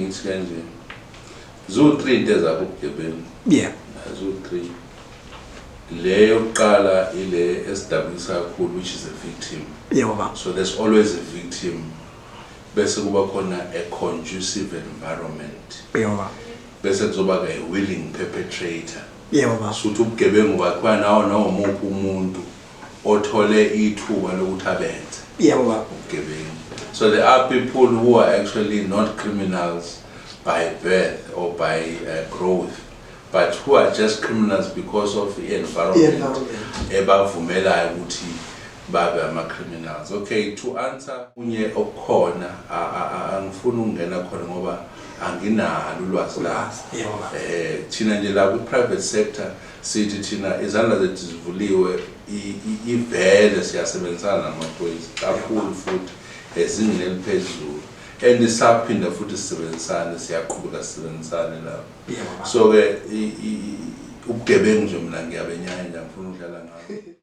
Ngithi kanje, ziwu-3 into ezakho ubugebengu. Ziwu-3. Le yokuqala ile esidabukisa kakhulu, which is a victim. Yebo baba. So there's always a victim, bese kuba khona a conducive environment, Yebo baba. Bese kuzoba ke a willing perpetrator. Yebo baba. Suthi ubugebengu bakhiwa nawo nowomuphi umuntu othole ithuba lokuthi abenze Yebo baba. ubugebengu. So there are people who are actually not criminals by birth or by growth, but who are just criminals because of the environment I-environment. Ebavumelayo ukuthi babe ama-criminals. Okay, to answer kunye okukhona, angifuni ukungena khona ngoba anginalo ulwazi lakho. Yebo baba. Thina nje la ku-private sector sithi thina izandla zethu zivuliwe, ivele siyasebenzisana namaphoyisa kakhulu futhi ezingeni eliphezulu, and saphinda futhi sisebenzisane, siyaqhubeka sisebenzisane lapho. Yebo baba. So ke ubugebengu nje mina ngiyabenyanya nje, angifuni ukudlala ngabo.